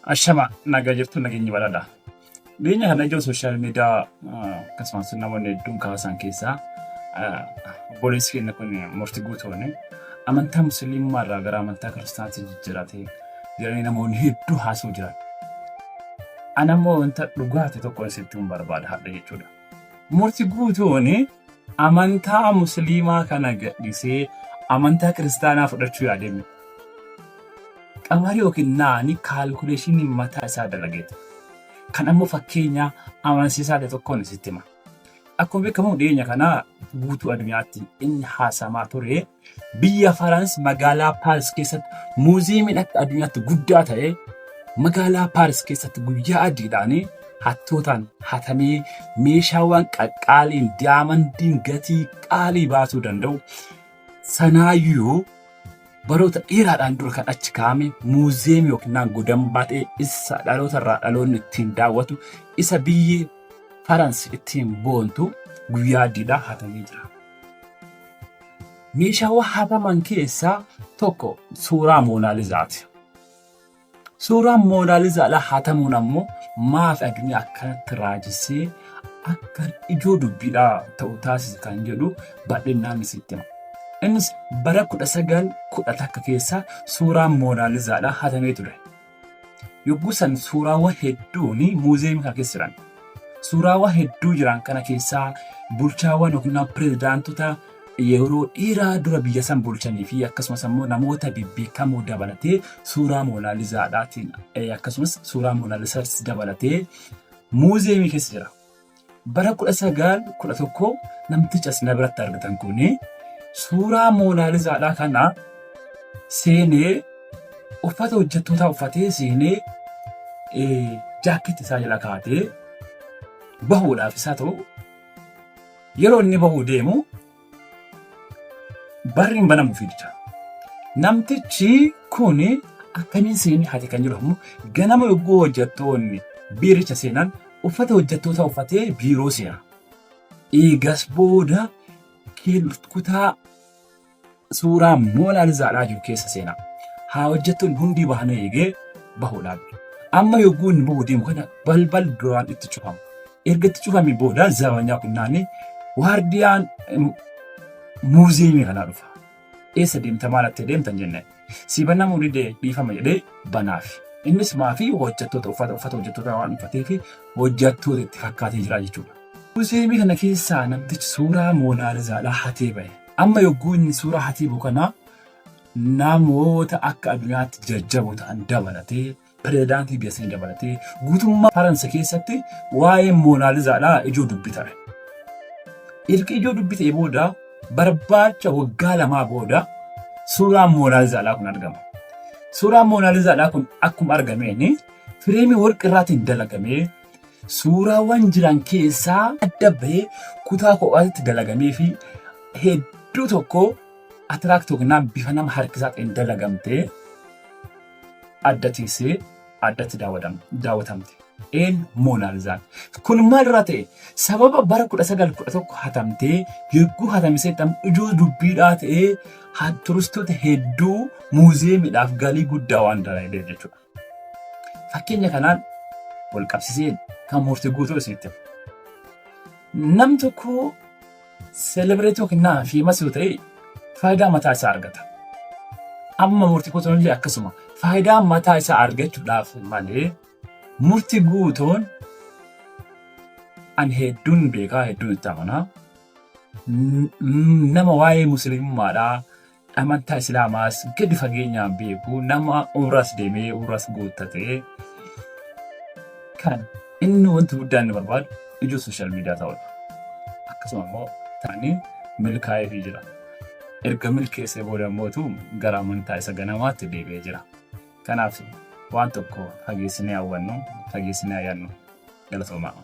Ashama nagaa jirtu, nageenyi badhaadha. Dhiyeenya kana ijoo social media akkasumas namoonni hedduun kaasan keessaa obboleessi keenya kun Murtii Guutuun amantaa musliimummaa irraa gara amantaa kiristaanaatti jijjiirate jedhanii namoonni hedduu haasa'u jiran. Ana immoo wanta dhugaa ta'e tokko isinitti hin barbaada hadha jechuudha. Murtii Guutuun amantaa musliimaa kana gadhiisee amantaa kiristaanaa fudhachuu yaadee miti. Qamarii yookiin naani calculation mataa isaa dalageeta. Kan ammoo fakkeenya amansiisaa ta'e tokkoon isitti hima. Akkuma beekamu, dhiyeenya kana guutuu addunyaatti inni haasamaa ture, biyya Farans magaalaa Paaris keessatti muuziyeemiin akka addunyaatti guddaa ta'e magaalaa Paaris keessatti guyyaa adiidhaan hattootaan hatamee, meeshaawwan qaqqaaliin, diyaamandiin gatii qaalii baasuu danda'u sanaayyuu baroota dheeraadhaan dura kan achi kaa'ame, muuziyeemii yookiin godambaa ta'e, isa dhaloota irraa dhaloonni ittiin daawwatu, isa biyyi Farans ittiin boontu guyyaa adiidhaa hatamee jira. Meeshaawwan hataman keessaa tokko suuraa Moonaalizaati. Suuraan Moonaalizaadhaa hatamuun ammoo maaf addunyaa akkanatti raajissee akka ijoo dubbiidhaa ta'u taasise kan jedhu bal'inaan isitti hima. Innis bara 1911 keessa suuraan Moonaalizaadhaa hatamee ture. Yogguu san suuraawwan hedduun muuziyeemii kana keessa jiran. Suuraawwan hedduu jiran kana keessaa bulchaawwan yookiin pirezidaantota yeroo dheeraa dura biyya san bulchanii fi akkasumas ammoo namoota bebbeekamoo dabalatee suuraa Moonaalizaadhaatiin, akkasumas suuraa Moonaalizaas dabalatee muuziyeemii keessa jira. Bara 1911 namticha as na biratti argatan kun suuraa Moonaalizaadhaa kana seenee, uffata hojjettootaa uffatee seenee, jaakkeetti isaa jala kaatee bahuudhaaf isaa ta'u, yeroo inni bahuu deemu barri hin banamuuf jira. Namtichi kun akkamiin seenee hate kan jedhu ammoo, ganama yogguu hojjettoonni biiricha seenan uffata hojjettoota uffatee biiroo seena. Eegas booda kutaa suuraa Moonaalizaadhaa jiru keessa seena. Haa hojjettoonni hundi bahanii eegee bahuudhaaf. Amma yogguu inni bahuu deemu kana balbal duraan itti cufama. Erga itti cufame booda zabanyaa kunnaani waardiyaan muuziyeemii kanaa dhufa. "Eessa deemta? Maal atti deemtan?" jenne. "Si banamuu didee, dhiifama," jedhee banaaf. Innis maafi hojjettoota uffata hojjettoota waan uffatee fi hojjettoota itti fakkaatee jira jechuudha. Muuziyeemii kana keessaa namtichi suuraa Moonaalizaadhaa hatee bahe. Amma yogguu inni suuraa hatee bahu kana namoota akka addunyaatti jajjaboo ta'an dabalatee, pirezidaantii biyya sanii dabalatee, guutummaa Faransa keessatti waa'ee Moonaalizaadhaa ijoo dubbii ta'e. Erga ijoo dubbii ta'e booda, barbaacha waggaa 2 booda suuraan Moonaalizaadhaa kun argama. Suuraan Moonaalizaadhaa kun akkuma argameen fireemii warqii irraatiin dalagamee, suuraawwan jiran keessaa adda bahee, kutaa kophaatti dalagamee fi hedduu tokko attract yookiin bifa nama harkisaa ta'een dalagamtee adda teessee addatti daawwatamte. Een Moonaalizaan. Kun maalirraa ta'e? Sababa bara 1911 hatamtee, yerguu hatamisee ijoo dubbiidhaa ta'ee, turistoota hedduu muuziyeemiidhaaf galii guddaa waan dalageef jechuudha. Fakkeenya kanaan wal qabsiisee kan Murtii Guutuu isinitti hima. Nam tokko celebrity yookiin famous yoo ta'e faayidaa mataa isaa argata. Amma Murtii Guutuun illee akkasuma faayidaa mataa isaa argachuudhaaf malee, Murtii Guutuun ani hedduun beekaa, hedduun itti amanaa. Nama waa'ee musliimummaadhaa, amantaa islaamaas gadi fageenyaan beeku, nama umraas deemee umraas guuttatee, kan inni wanti guddaan inni barbaadu ijoo social media ta'udha. Akkasuma immoo ta'anii milkaa'eefii jira. Erga milkeessee booda immoo gara amantaa isa ganamaatti deebi'ee jira. Kanaaf waan tokko fageessinee hawwannu, fageessinee yaadnu. Galatoomaa.